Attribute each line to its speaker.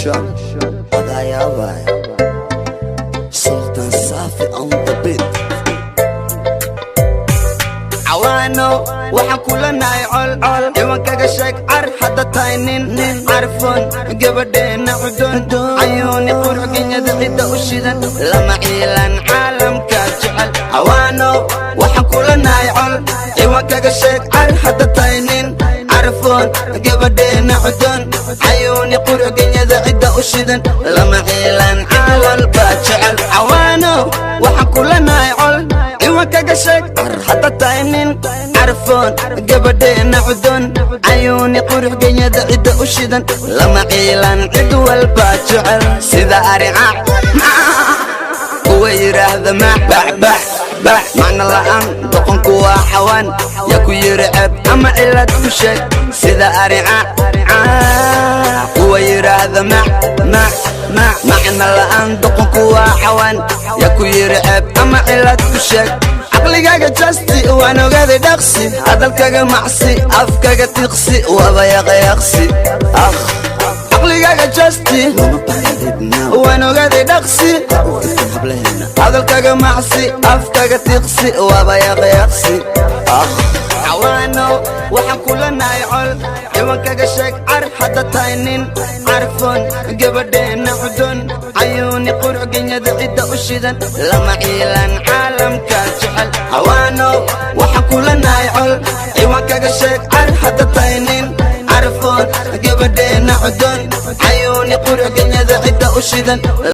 Speaker 1: Production. Adayaabay Sultan Safi on the beat.
Speaker 2: Cawaano, waxaan kula nahay col col. Ciwankaga sheeg car hadda tahay nin carfoon, gabadheenna cudon, cayuuni qurux, genyada cidda u shidan, lama ciilan caalamka jecel. Cawaano, waxaan kula nahay col. Ciwankaga sheeg car hadda tahay nin carfoon, gabadheenna cudon, cayuuni qurux, genyada cidda u shidan, lama ciilan caalalba jecel. Cawaano, waxaan kula nahay col. Ciwankaga sheeg car hadda tahay nin carfoon, gabadheenna cudon, cayuuni qurux, genyada cidda u shidan, lama ciilan cid walba jecel. Sida aricac kuwa yidhaahda mac bax bax bax, macno la'aan, doqonku waa xawaan. Yaa ku yidhi ceeb ama cilad ku sheeg? Sida aricac kuwa yidhaahda mac mac mac, macno la'aan, doqonku waa xawaan. Yaa ku yidhi ceeb ama cilad ku sheeg? Caqligaaga jasti waan ogaaday dhaqsi, hadalkaga macsi, afkaga tiqsi, waaba yaqayaqsi. Ah, caqligaaga jasti
Speaker 1: Looma baahna rape now.
Speaker 2: waan ogaaday dhaqsi,
Speaker 1: Ha u ifin hablaheena.
Speaker 2: hadalkaga macsi, afkaga tiqsi, waaba yaqyaqsi. Ah, cawaano, waxaan kula nahay col. Ciwankaga sheeg car hadda tahay nin carfoon, gabadheenna cudon, cayuuni qurux, genyada cidda u shidan, lama ciilan caalamka jecel. Cawaano, waxaan kula nahay col. Ciwankaga sheeg car hadda tahay nin carfoon, gabadheenna cudon, cayuuni qurux, genyada cidda u shidan.